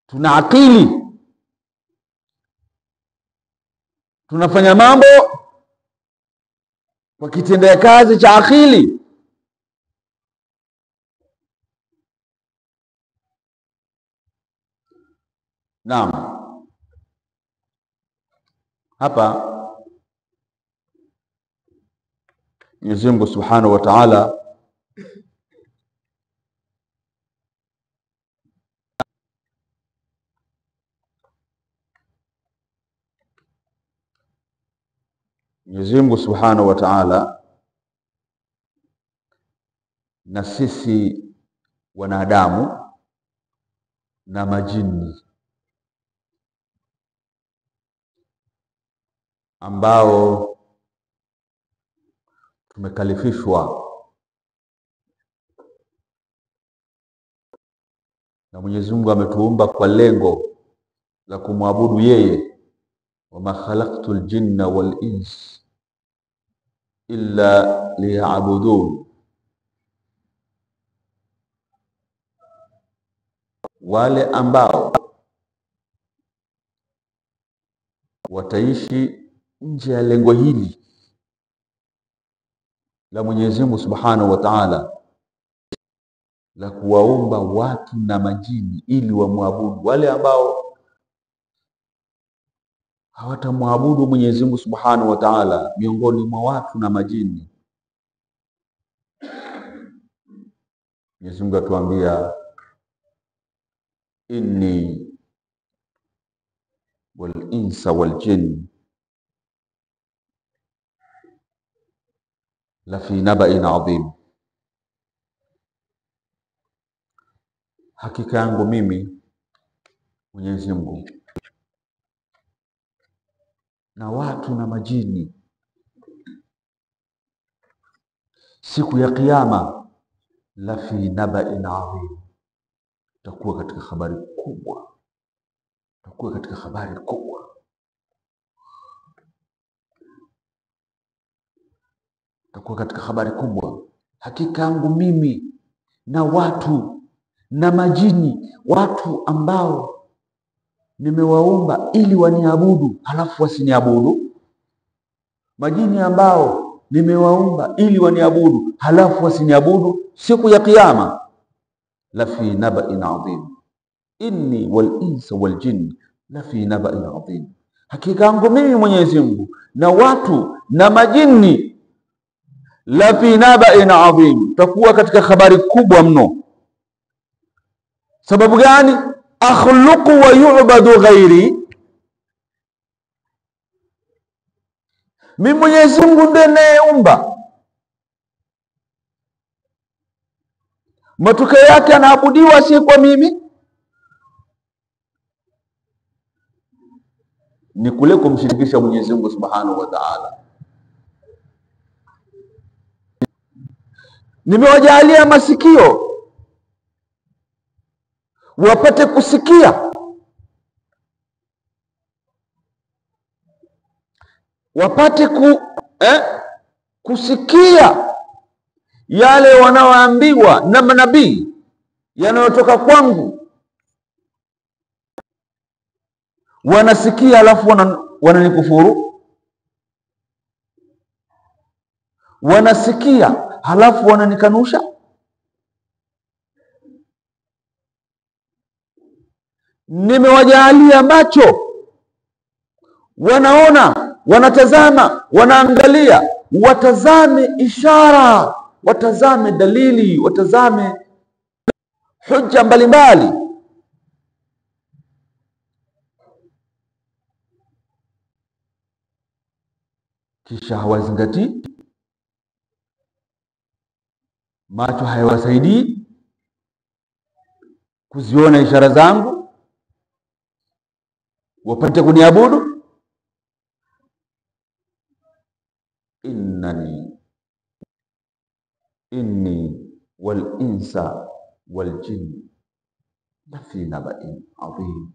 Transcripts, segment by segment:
Tuna akili, tunafanya mambo kwa kitendea kazi cha akili. Naam, hapa Mwenyezi Mungu Subhanahu wa Ta'ala Mwenyezi Mungu Subhanahu wa Ta'ala na sisi wanadamu na majini ambao tumekalifishwa na Mwenyezi Mungu ametuumba kwa lengo la kumwabudu yeye, wama khalaqtul jinna wal ins illa liya'budun. Wale ambao wataishi nje ya lengo hili la Mwenyezi Mungu Subhanahu wa Ta'ala la kuwaumba watu na majini ili wamwabudu, wale ambao hawatamwabudu Mwenyezi Mungu Subhanahu wa Ta'ala miongoni mwa watu na majini, Mwenyezi Mungu atuambia inni wal insa wal jinn la fi naba'in adhim, hakika yangu mimi Mwenyezi Mungu na watu na majini siku ya Kiyama, la fi naba'in adhim, takuwa katika habari kubwa, takuwa katika habari kubwa, takuwa katika habari kubwa. Hakika yangu mimi na watu na majini, watu ambao nimewaumba ili waniabudu halafu wasiniabudu, majini ambao nimewaumba ili waniabudu halafu wasiniabudu, siku ya Kiyama, la fi naba'in adhim, inni wal insa wal jinn la fi naba'in adhim, hakika yangu mimi Mwenyezi Mungu na watu na majini la fi naba'in adhim, takuwa katika habari kubwa mno. Sababu gani? Akhluqu wa yu'badu ghairi, mimi Mwenyezi Mungu ndiye ninayeumba, matokeo yake anaabudiwa si kwa mimi. Ni kule kumshirikisha Mwenyezi Mungu Subhanahu wa Ta'ala. Nimewajalia masikio wapate kusikia, wapate kusikia yale wanaoambiwa na manabii yanayotoka kwangu, wanasikia alafu wananikufuru, wanasikia halafu wananikanusha. Nimewajalia macho, wanaona, wanatazama, wanaangalia, watazame ishara, watazame dalili, watazame hujja mbalimbali, kisha hawazingatii, macho hayawasaidii kuziona ishara zangu wapate kuniabudu. Innani inni wal insa wal jinn la fi naba'in adhim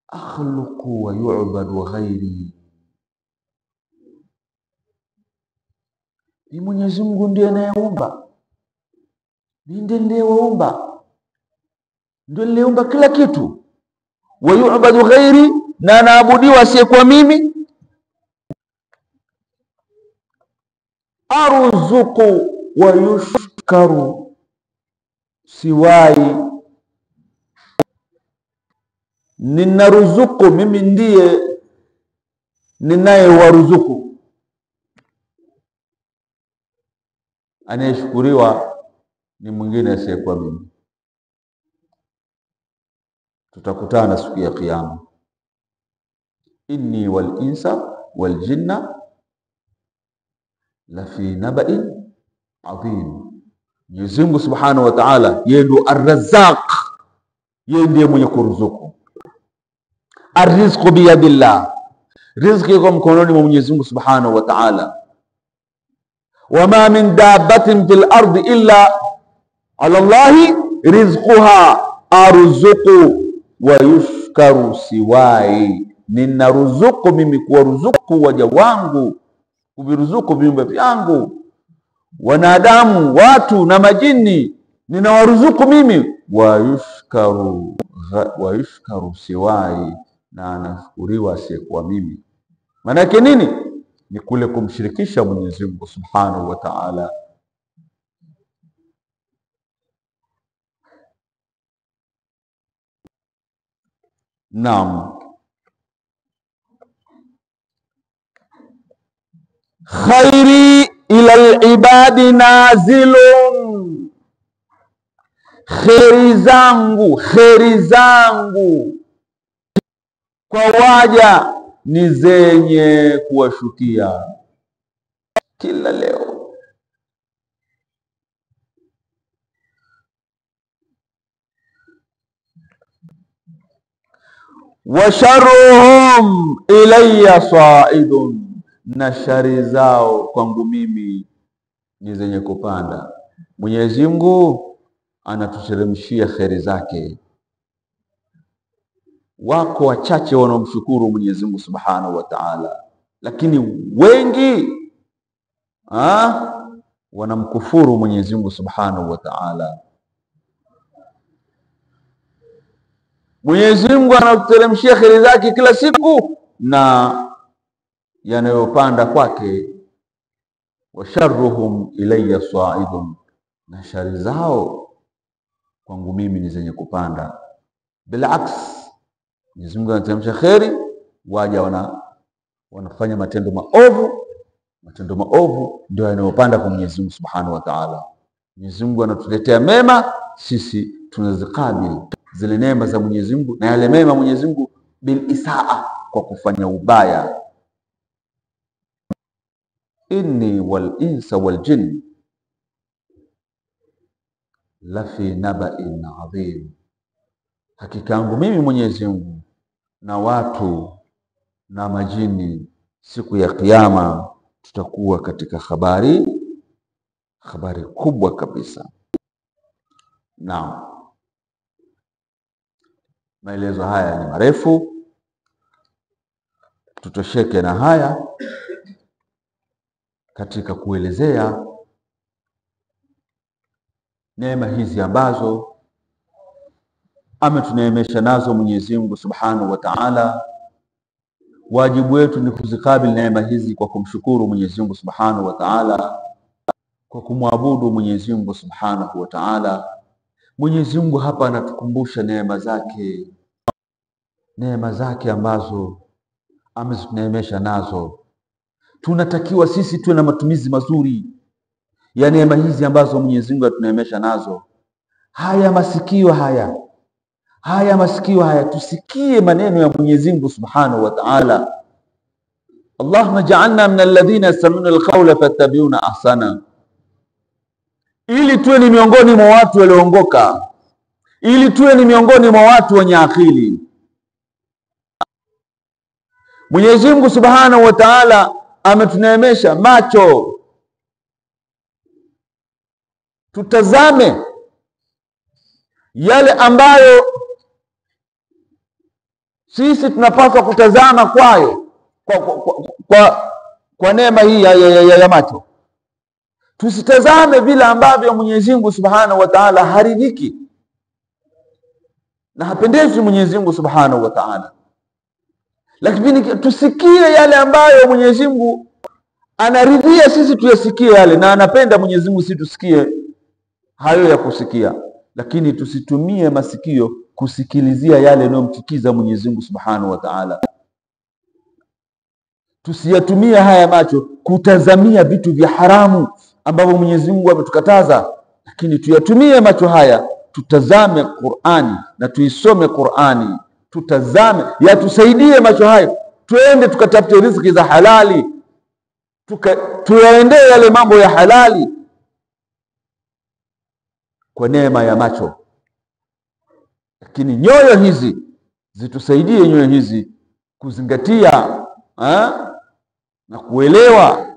akhluqu wa yu'badu ghairi. Ni Mwenyezi Mungu ndiye anayeumba, ni ndiye waumba, ndio niliumba kila kitu. Wa yu'badu ghairi, na anaabudiwa asiyekuwa mimi. Arzuqu wa yushkaru siwai, ninaruzuku mimi ndiye ninayewaruzuku, anayeshukuriwa ni mwingine asiyekuwa mimi. Tutakutana siku ya Kiyama. Inni wal insa wal jinna la fi naba'in adhim. Mwenyezi Mungu Subhanahu wa Ta'ala yeye ndio Ar-Razzaq, yeye ndiye mwenye kuruzuku. Arrizqu biyadillah, riziki iko mkononi mwa Mwenyezi Mungu Subhanahu wa Ta'ala. Wama min dabbatin fil ardi illa ala Allahi rizquha arzuqu wa yushkaru siwai, ninaruzuku mimi kuwaruzuku waja wangu, kuviruzuku viumbe vyangu, wanadamu, watu na majini, ninawaruzuku mimi. Wa yushkaru siwai, na anashukuriwa asiyekuwa mimi. Maana yake nini? Ni kule kumshirikisha Mwenyezi Mungu Subhanahu wa Ta'ala. Naam. Khairi ila al-ibadi nazilun, kheri zangu, kheri zangu kwa waja ni zenye kuwashukia kila leo. Wa sharruhum ilayya sa'idun, na shari zao kwangu mimi ni zenye kupanda. Mwenyezi Mungu anatuteremshia kheri zake. Wako wachache wanaomshukuru Mwenyezi Mungu Subhanahu wa Ta'ala, lakini wengi wanamkufuru Mwenyezi Mungu Subhanahu wa Ta'ala. Mwenyezi Mungu anatuteremshia kheri zake kila siku na yanayopanda kwake. Wa sharruhum ilayya sa'idun, na shari zao kwangu mimi ni zenye kupanda. Bilaks, Mwenyezi Mungu anateremsha kheri, waja wanafanya matendo maovu. Matendo maovu ndio yanayopanda kwa Mwenyezi Mungu Subhanahu wa Ta'ala. Mwenyezi Mungu anatuletea mema, sisi tunazikabili zile neema za Mwenyezi Mungu na yale mema Mwenyezi Mungu bil isaa, kwa kufanya ubaya. Inni wal insa wal jinn la fi naba'in adhim, hakika yangu mimi Mwenyezi Mungu na watu na majini siku ya Kiyama tutakuwa katika habari kubwa kabisa. Naam, maelezo haya ni marefu, tutosheke na haya katika kuelezea neema hizi ambazo ametuneemesha nazo Mwenyezi Mungu Subhanahu wa Ta'ala. Wajibu wetu ni kuzikabili neema hizi kwa kumshukuru Mwenyezi Mungu Subhanahu wa Ta'ala, kwa kumwabudu Mwenyezi Mungu Subhanahu wa Ta'ala. Mwenyezi Mungu hapa anatukumbusha neema zake, neema zake ambazo ametuneemesha nazo. Tunatakiwa sisi tuwe na matumizi mazuri ya neema hizi ambazo Mwenyezi Mungu atuneemesha nazo. Haya masikio haya, haya masikio haya, tusikie maneno ya Mwenyezi Mungu Subhanahu wa Ta'ala. Allahumma ja'alna min alladhina yastami'una alqawla fattabi'una ahsana, ili tuwe ni miongoni mwa watu walioongoka, ili tuwe ni miongoni mwa watu wenye akili. Mwenyezi Mungu Subhanahu wa Ta'ala ametuneemesha macho, tutazame yale ambayo sisi tunapaswa kutazama kwayo, kwa neema hii ya macho. Tusitazame vile ambavyo Mwenyezi Mungu Subhanahu wa Ta'ala haridhiki. na hapendezwi Mwenyezi Mungu Subhanahu wa Ta'ala. Lakini tusikie yale ambayo Mwenyezi Mungu anaridhia sisi tuyasikie yale, na anapenda Mwenyezi Mungu sisi tusikie hayo ya kusikia, lakini tusitumie masikio kusikilizia yale yanayomchukiza Mwenyezi Mungu Subhanahu wa Ta'ala. Tusiyatumie haya macho kutazamia vitu vya haramu ambavyo Mwenyezi Mungu ametukataza, lakini tuyatumie macho haya tutazame Qur'ani na tuisome Qur'ani, tutazame, yatusaidie macho haya, tuende tukatafute riziki za halali, tuyaendee yale mambo ya halali kwa neema ya macho. Lakini nyoyo hizi zitusaidie, nyoyo hizi kuzingatia na kuelewa.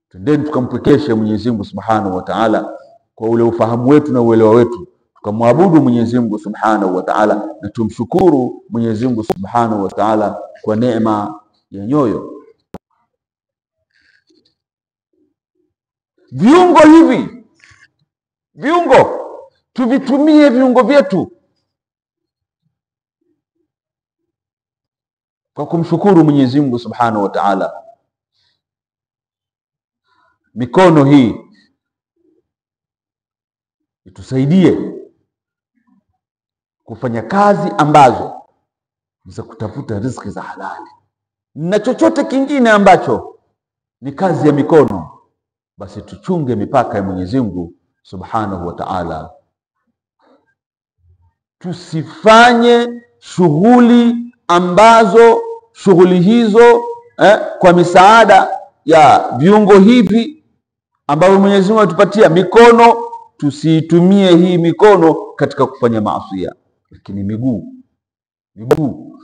Twendeni tukampwekeshe Mwenyezi Mungu Subhanahu wa Ta'ala kwa ule ufahamu wetu na uelewa wetu, tukamwabudu Mwenyezi Mungu Subhanahu wa Ta'ala na tumshukuru Mwenyezi Mungu Subhanahu wa Ta'ala kwa neema ya nyoyo. Viungo hivi, viungo tuvitumie viungo vyetu kwa kumshukuru Mwenyezi Mungu Subhanahu wa Ta'ala. Mikono hii itusaidie kufanya kazi ambazo za kutafuta riziki za halali, na chochote kingine ambacho ni kazi ya mikono, basi tuchunge mipaka ya Mwenyezi Mungu Subhanahu wa Ta'ala. Tusifanye shughuli ambazo shughuli hizo kwa misaada ya viungo hivi ambavyo Mwenyezi Mungu atupatia mikono, tusiitumie hii mikono katika kufanya maasi. Lakini miguu,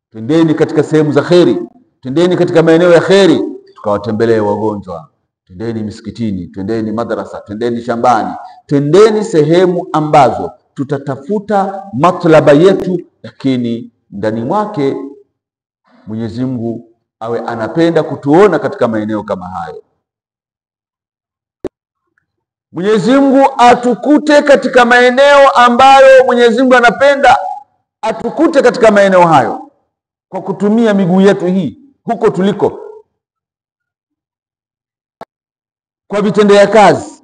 twendeni katika sehemu za kheri, twendeni katika maeneo ya kheri, tukawatembelee wagonjwa, twendeni misikitini, twendeni madrasa, twendeni shambani, twendeni sehemu ambazo tutatafuta matlaba yetu, lakini ndani mwake Mwenyezi Mungu awe anapenda kutuona katika maeneo kama hayo. Mwenyezi Mungu atukute katika maeneo ambayo Mwenyezi Mungu anapenda atukute katika maeneo hayo, kwa kutumia miguu yetu hii huko tuliko, kwa vitendea kazi,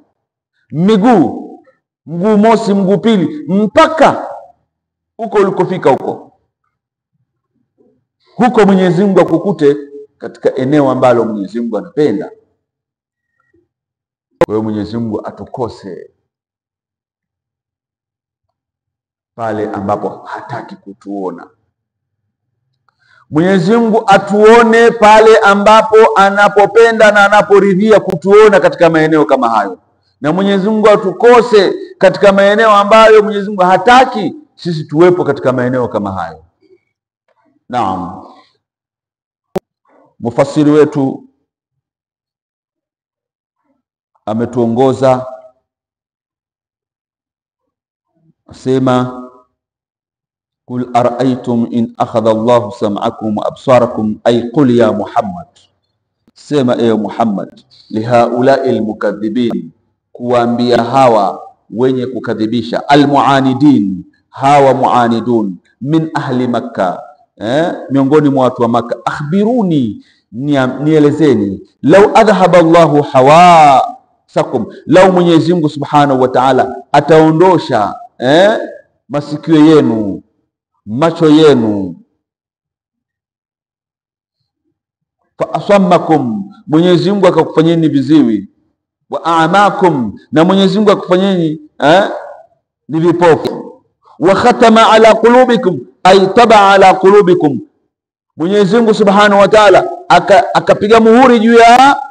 miguu, mguu mosi, mguu pili, mpaka huko ulikofika huko huko Mwenyezi Mungu akukute katika eneo ambalo Mwenyezi Mungu anapenda. Kwa hiyo Mwenyezi Mungu atukose pale ambapo hataki kutuona. Mwenyezi Mungu atuone pale ambapo anapopenda na anaporidhia kutuona katika maeneo kama hayo. Na Mwenyezi Mungu atukose katika maeneo ambayo Mwenyezi Mungu hataki sisi tuwepo katika maeneo kama hayo. Naam, mufassiri wetu ametuongoza asema, Qul ara'aytum in akhadha Allahu sam'akum wa absarakum, ay qul ya Muhammad, sema ewe Muhammad, lihaula'i almukadhibin, kuambia hawa wenye kukadhibisha, almuanidin, hawa muanidun, min ahli Makkah, miongoni mwa watu wa Makkah, akhbiruni, nielezeni, law adhhaba Allahu hawasakum, law Mwenyezi Mungu Subhanahu wa Ta'ala ataondosha masikio yenu, macho yenu, fa asammakum, Mwenyezi Mungu akakufanyeni viziwi, wa a'makum, na Mwenyezi Mungu akakufanyeni ni vipofu, wa khatama ala qulubikum, ay taba ala qulubikum, Mwenyezi Mungu Subhanahu wa Ta'ala akapiga muhuri juu ya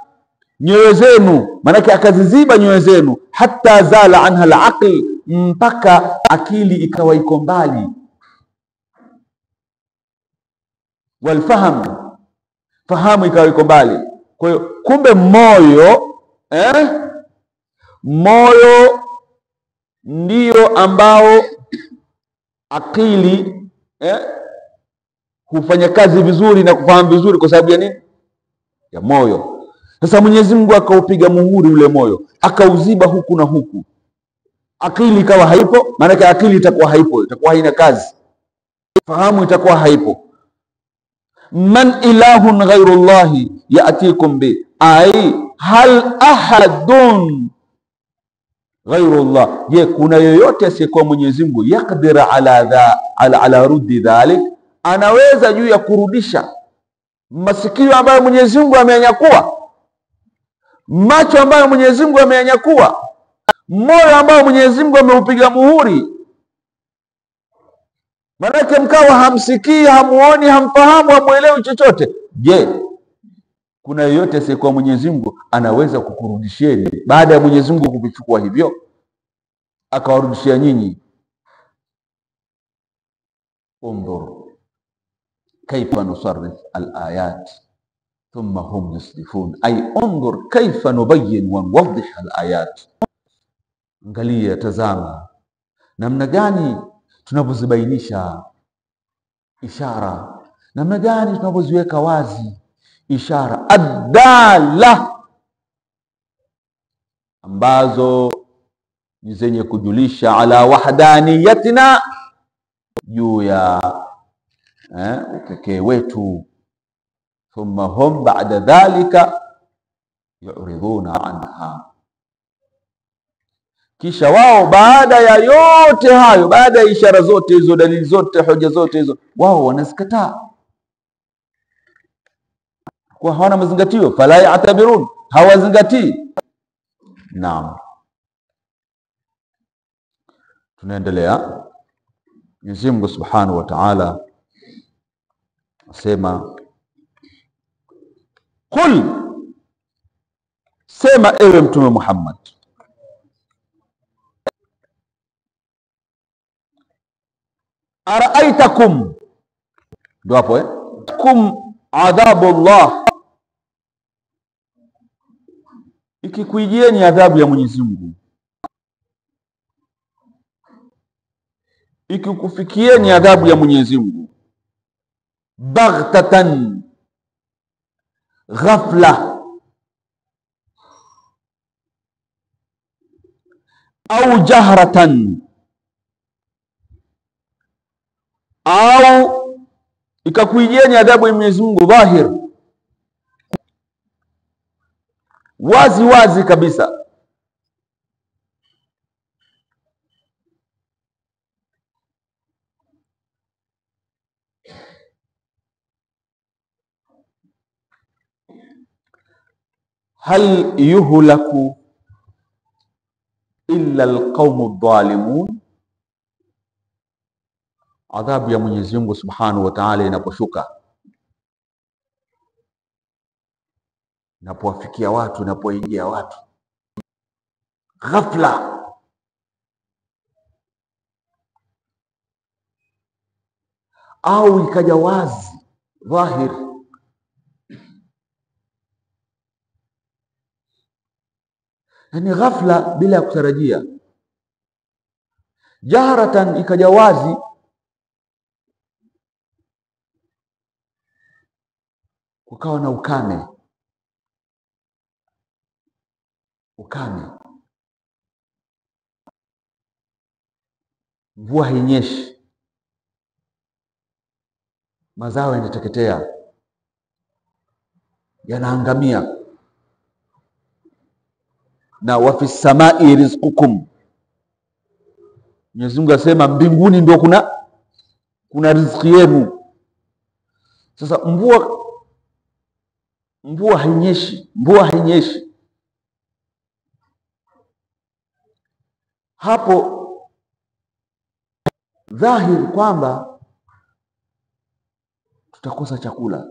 nyoyo zenu, maanake akaziziba nyoyo zenu, hatta zala anha al-aql, mpaka akili ikawa iko mbali, walfaham, fahamu ikawa iko mbali. Kwa hiyo kumbe moyo, moyo ndio ambao akili hufanya kazi vizuri na kufahamu vizuri. Kwa sababu ya nini? Ya moyo. Sasa Mwenyezi Mungu akaupiga muhuri ule moyo, akauziba huku na huku. Akili ikawa haipo, maanake akili itakuwa haipo, itakuwa haina kazi, fahamu itakuwa haipo. Man ilahun ghairu llahi yatikum bi, ai hal ahadun ghairu llah, je, kuna yoyote asiyekuwa Mwenyezi Mungu yaqdir ala ruddi dhalik, anaweza juu ya kurudisha masikio ambayo Mwenyezi Mungu ameyanyakua, macho ambayo Mwenyezi Mungu ameyanyakua, moyo ambao Mwenyezi Mungu ameupiga muhuri? Maanake mkawa hamsikii, hamuoni, hamfahamu, hamuelewi chochote. Je, kuna yeyote asiyekuwa Mwenyezi Mungu anaweza kukurudishieni baada ya Mwenyezi Mungu kuvichukua hivyo akawarudishia nyinyi? Undhur kaifa nusarrif alayat thumma hum yusrifun, ay undhur kaifa nubayyin wa nuwaddih alayat. Angalia, tazama namna gani tunavyozibainisha ishara, namna gani tunavyoziweka wazi ishara adala ambazo ni zenye kujulisha ala wahdaniyatina, juu ya upekee wetu. Thumma hum ba'da dhalika yu'riduna anha, kisha wao baada ya yote hayo, baada ya ishara zote hizo, dalili zote, hoja zote hizo, wao wanazikataa kwa hawana mazingatio. Fala ya'tabirun, hawazingatii. Naam, tunaendelea. Mwenyezi Mungu Subhanahu wa Ta'ala asema, qul, sema ewe Mtume Muhammad, araaitakum, ndio hapo kum adhabullah, ikikuijieni adhabu ya Mwenyezi Mungu, ikikufikieni adhabu ya Mwenyezi Mungu, baghtatan, ghafla, au jahratan, au ikakuijieni adhabu ya Mwenyezi Mungu dhahir, wazi wazi kabisa, hal yuhlaku illa alqaumu dhalimun, adhabu ya Mwenyezi Mungu Subhanahu wa Ta'ala inaposhuka, inapowafikia watu, inapoingia watu ghafla, au ikaja wazi dhahir, yani ghafla bila ya kutarajia, jaharatan, ikaja wazi, kukawa na ukame, ukame, mvua hainyeshi, mazao yanateketea, yanaangamia. Na wa fi samai rizqukum, Mwenyezi Mungu asema mbinguni ndio kuna riziki yenu. Sasa mvua hainyeshi, mvua hainyeshi, hapo dhahiri kwamba tutakosa chakula,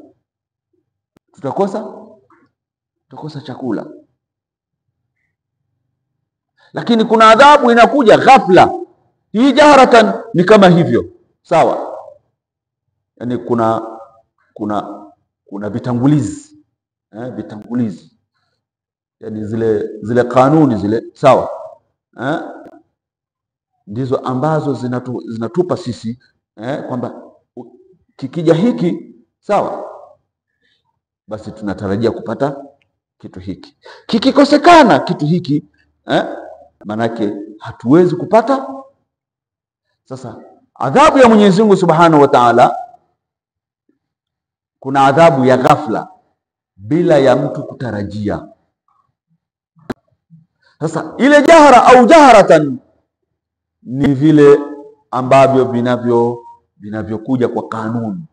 tutakosa chakula. Lakini kuna adhabu inakuja ghafla. Hii jaharatan ni kama hivyo, sawa? Yani kuna vitangulizi, vitangulizi, yani zile kanuni zile, sawa, ndizo ambazo zinatupa sisi kwamba kikija hiki, sawa, basi tunatarajia kupata kitu hiki. Kikikosekana kitu hiki, manake hatuwezi kupata. Sasa adhabu ya Mwenyezi Mungu Subhanahu wa Ta'ala, kuna adhabu ya ghafla bila ya mtu kutarajia. Sasa ile jahara au jaharatan ni vile ambavyo vinavyokuja kwa kanuni.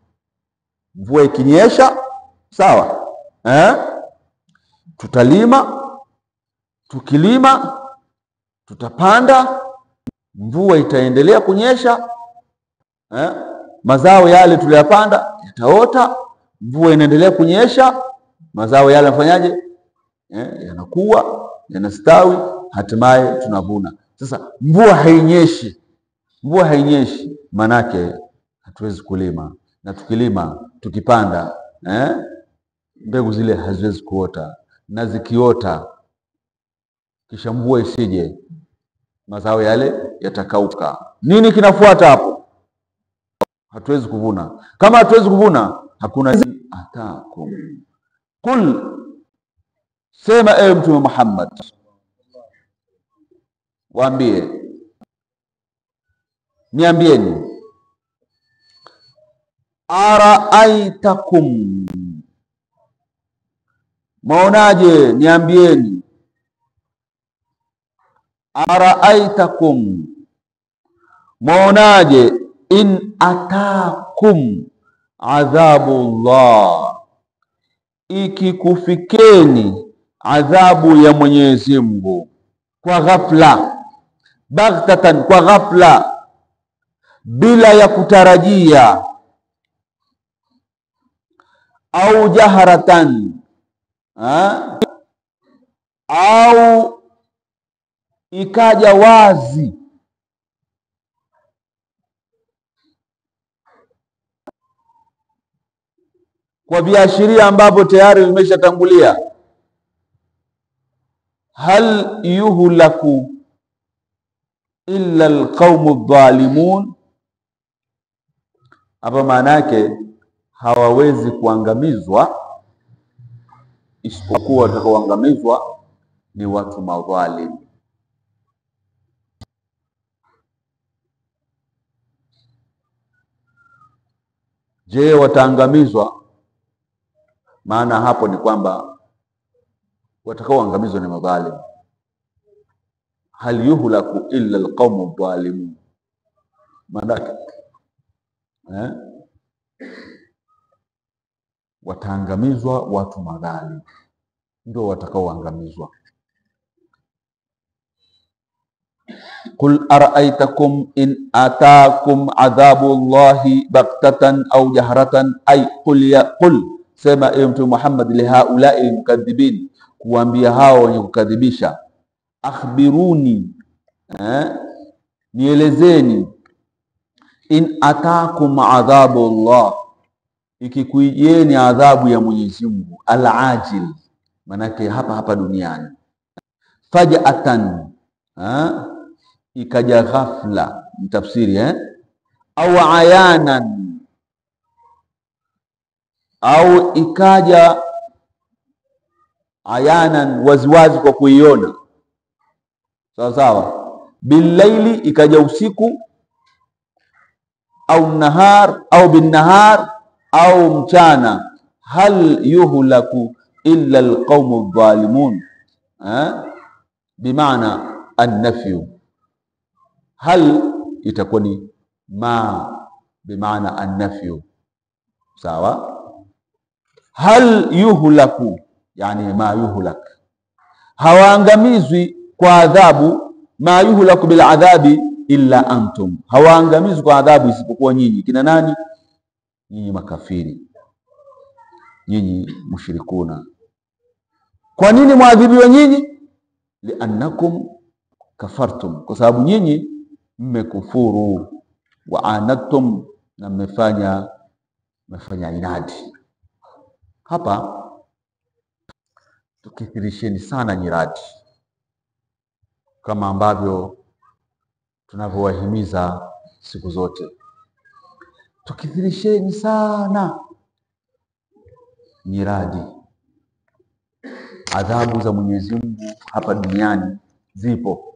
Mvua ikinyesha, sawa, tutalima, tukilima tutapanda, mvua itaendelea kunyesha, mazao yale tuliyopanda yataota. Mvua inaendelea kunyesha, mazao yale yanafanyaje? Yanakuwa, yanastawi, hatimaye tunavuna. Sasa mvua hainyeshi, mvua hainyeshi, manake hatuwezi kulima, na tukilima tukipanda, mbegu zile haziwezi kuota, na zikiota kisha mvua isije, mazao yale yatakauka. Nini kinafuata hapo? Hatuwezi kuvuna. Kama hatuwezi kuvuna, hakuna atakum. Qul, sema ewe Mtume Muhammad, waambie, niambieni, araaitakum, maonaje? Niambieni, araaitakum, maonaje? In atakum adhabullah, ikikufikeni adhabu ya Mwenyezi Mungu kwa ghafla, baghtatan, kwa ghafla, bila ya kutarajia, au jaharatan, au ikaja wazi, kwa viashiria ambavyo tayari vimeshatangulia. Hal yuhlaku illa alqaumu dhalimun, hapa maana yake hawawezi kuangamizwa isipokuwa watakaoangamizwa ni watu madhalim. Je, wataangamizwa? Maana hapo ni kwamba watakaoangamizwa ni madhalim. Hal yuhlaku illa alqaumu dhalimun, maana yake wataangamizwa watu madhalim, ndio watakaoangamizwa. Qul ara'aytakum in ataakum adhabullahi baghtatan au jahratan, ay qul ya qul, sema ewe Mtume Muhammad, lihaulai almukadhibin, kuambia hao wenye kukadhibisha, akhbiruni, nielezeni, in ataakum adhabullah, ikikujieni adhabu ya Mwenyezi Mungu, al-ajil, manake hapa hapa duniani, faj'atan, ikaja ghafla, mtafsiri au ayanan, au ikaja ayanan, waziwazi kwa kuiona, sawa sawa, billaili, ikaja usiku, au nahar, au binnahar, au mchana. Hal yuhlaku illa alqaumu dhalimun, bimaana annafyu. Hal itakuwa ni ma bimaana annafyu, sawa. Hal yuhlaku yani ma yuhlak, hawaangamizwi kwa adhabu, ma yuhlaku bil adhabi illa antum, hawaangamizwi kwa adhabu isipokuwa nyinyi. Kina nani? Nyinyi makafiri, nyinyi mushrikuna. Kwa nini muadhibiwe nyinyi? Liannakum kafartum, kwa sababu nyinyi mmekufuru, wa anadtum, na mmefanya inadi. Hapa tukithirisheni sana nyiradi, kama ambavyo tunavyowahimiza siku zote, tukithirisheni sana nyiradi. Adhabu za Mwenyezi Mungu hapa duniani zipo.